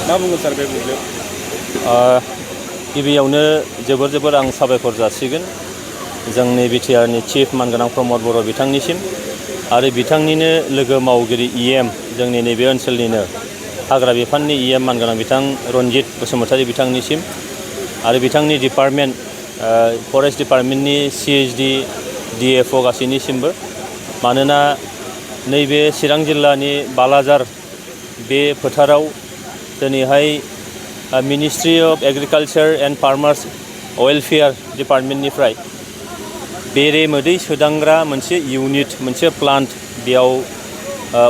मा बुंगोन सार बे बुब्लियाव? गिबियावनो जोबोर आं साबायखर जासिगोन जोंनि बिटिआरनि चिफ मानगोनां प्रमद बर' बिथांनिसिम आरो बिथांनिनो लोगो मावगिरि इएम जोंनि नैबे ओनसोलनिनो हाग्रा बिफाननि इएम मानगोनां बिथां रनजित बसुमतारी बिथांनिसिम आरो बिथांनि डिपार्टमेन्ट फरेस्ट डिपार्टमेन्टनि सिएचडि डिएफअ गासैनिसिमबो मानोना नैबे चिरां जिल्लानि बालाजार बे फोथाराव दिनैहाय ministry of agriculture and farmers welfare डिपार्टमेन्टनिफ्राय बेरे मोदै सोदांग्रा मोनसे इउनिट मोनसे प्लान्ट बेयाव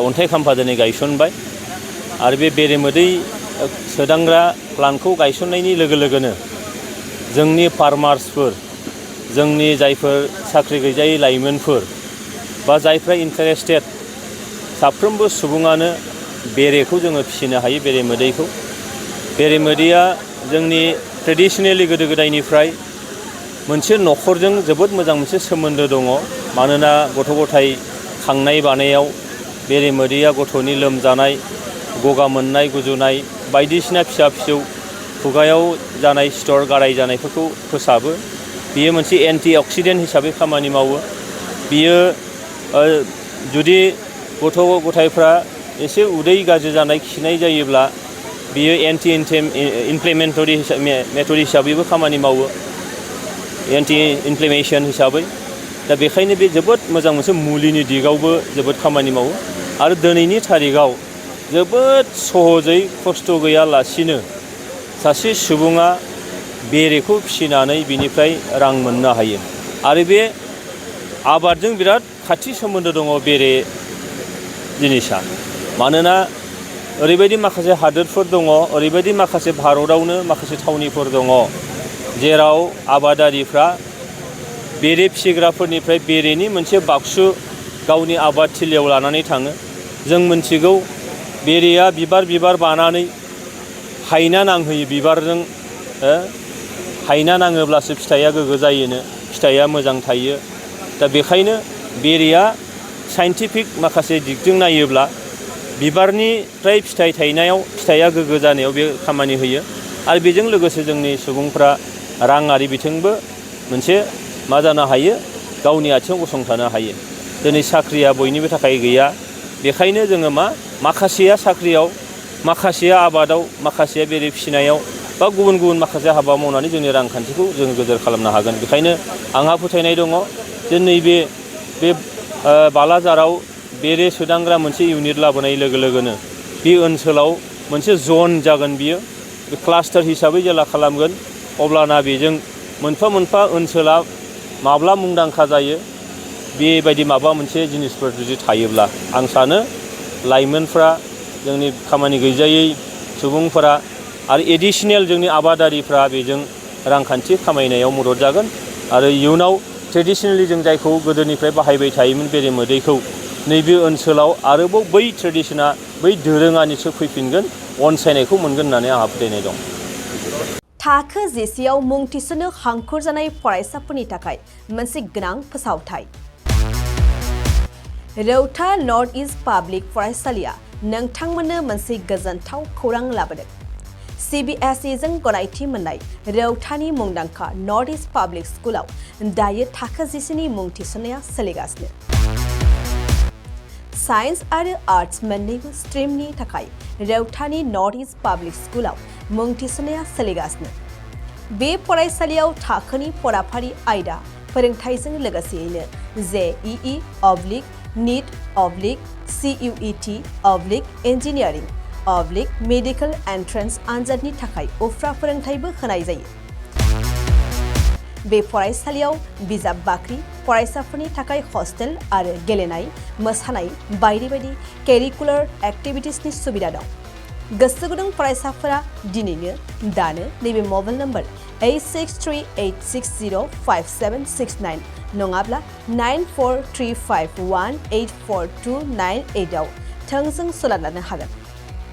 अन्थाइ खाम्फा दिनै गायसनबाय आरो बे बेरे मोदै सोदांग्रा प्लान्टखौ गायसननायनि लोगो लोगोनो जोंनि फार्मार्सफोर जोंनि जायफोर साख्रि गैजायै लाइमोनफोर बा जायफ्रा इन्टारेस्टेड साफ्रोमबो सुबुङानो बेरेखौ जोङो फिसिनो हायो बेरे मोदैखौ बेरे मोदैया जोंनि ट्रेडिशनेलि गोदो गोदायनिफ्राय मोनसे न'खरजों जोबोद मोजां मोनसे सोमोन्दो दङ मानोना गथ' गथाय खांनाय बानायाव बेरे मोदैया गथ'नि लोमजानाय गगा मोननाय गुजुनाय बायदिसिना फिसा फिसौ खुगायाव जानाय सिथर गाराय जानायफोरखौ फोसाबो बियो मोनसे एन्टि अक्सिडेन्ट हिसाबै खामानि मावो बियो जुदि गथ' गथायफ्रा एसे उदै गाज्रि जानाय खिनाय जायोब्ला बियो एन्टि इनफ्लेमेटरि मेथड हिसाबैबो खामानि मावो एन्टि इनफ्लेमेशन हिसाबै दा बेखायनो बे जोबोद मोजां मोनसे मुलिनि दिगावबो जोबोद खामानि मावो आरो दिनैनि थारिखआव जोबोद सहजै खस्थ' गैयालासिनो सासे सुबुङा बेरेखौ फिसिनानै बिनिफ्राय रां मोननो हायो आरो बे आबादजों बिराद खाथि सोमोन्दो दङ बेरे जिनिसा मानोना ओरैबायदि माखासे हादोरफोर दङ ओरैबायदि माखासे भारतआवनो माखासे थावनिफोर दङ जेराव आबादारिफ्रा बेरे फिसिग्राफोरनिफ्राय बेरेनि मोनसे बाक्सु गावनि आबाद थिलियाव लानानै थाङो जों मिथिगौ बेरेया बिबार बानानै हायना नांहोयो बिबारजों हायना नाङोब्लासो फिथाइया गोग्गो जायोनो फिथाइया मोजां थायो दा बेखायनो बेरेया साइन्टिफिक माखासे दिगजों नायोब्ला बिबारनिफ्राय फिथाइ थायनायाव फिथाइया गोग्गो जानायाव बे खामानि होयो आरो बेजों लोगोसे जोंनि सुबुंफ्रा राङारि बिथिंबो मोनसे मा जानो हायो गावनि आथिङाव गसंथानो हायो दिनै साख्रिया बयनिबो थाखाय गैया बेखायनो जोङो माखासेया साख्रियाव माखासेया आबादाव माखासेया बेरे फिसिनायाव बा गुबुन माखासे हाबा मावनानै जोंनि रांखान्थिखौ जोङो गोदोर खालामनो हागोन बेखायनो आंहा फोथायनाय दङ जे नैबे बालाजाराव बेरे सोदांग्रा मोनसे इउनिट लाबोनाय लोगो लोगोनो बे ओनसोलाव मोनसे जन जागोन बियो बे क्लास्टार हिसाबै जेला खालामगोन अब्लाना बेजों मोनफा ओनसोला माब्ला मुंदांखा जायो बेबायदि माबा मोनसे जिनिसफोर जुदि थायोब्ला आं सानो लाइमोनफ्रा जोंनि खामानि गैजायै सुबुंफोरा आरो एडिशनेल जोंनि आबादारिफ्रा बेजों रांखान्थि खामायनायाव मदद जागोन आरो इयुनाव ट्रेडिशनेलि जों जायखौ गोदोनिफ्राय बाहायबाय थायोमोन बेरे मोदैखौ नैबे ओनसोलाव आरोबाव बै ट्रेडिशना बै दोरोङानिसो फैफिनगोन अनसायनायखौ मोनगोन होननानै आंहा फोथायनाय दं। थाखो जिसेआव मुं थिसननो हांखुर जानाय फरायसाफोरनि थाखाय मोनसे गोनां फोसावथाय रौता नर्थ इस्ट पाब्लिक फरायसालिया नोंथांमोननो मोनसे गोजोनथाव खौरां लाबोदों CBSE जों गनायथि मोननाय रौतानि मुंदांखा नर्थ इस्ट पाब्लिक स्कुलाव दायो थाखो जिसेनि मुं थिसननाया सोलिगासिनो साइन्स आरो आर्ट्स मोन्नैबो स्ट्रिमनि थाखाय रौतानि नर्थ इस्ट पाब्लिक स्कुलाव मुं थिसननाया सोलिगासिनो बे फरायसालियाव थाखोनि फराफारि आयदा फोरोंथायजों लोगोसेयैनो JEE NEET CUET engineering medical entrance आनजादनि थाखाय उफ्रा फोरोंथायबो होनाय जायो बे फरायसालियाव बिजाब बाख्रि फरायसाफोरनि थाखाय हस्टेल आरो गेलेनाय मोसानाय बायदि केरिकुलार एक्टिभिटिसनि सुबिदा दं गोसो गुदुं फरायसाफोरा दिनैनो दानो नैबे मबाइल नम्बर 8638605769 नङाब्ला 9435184298 आव थोंजों सोलोंनो हागोन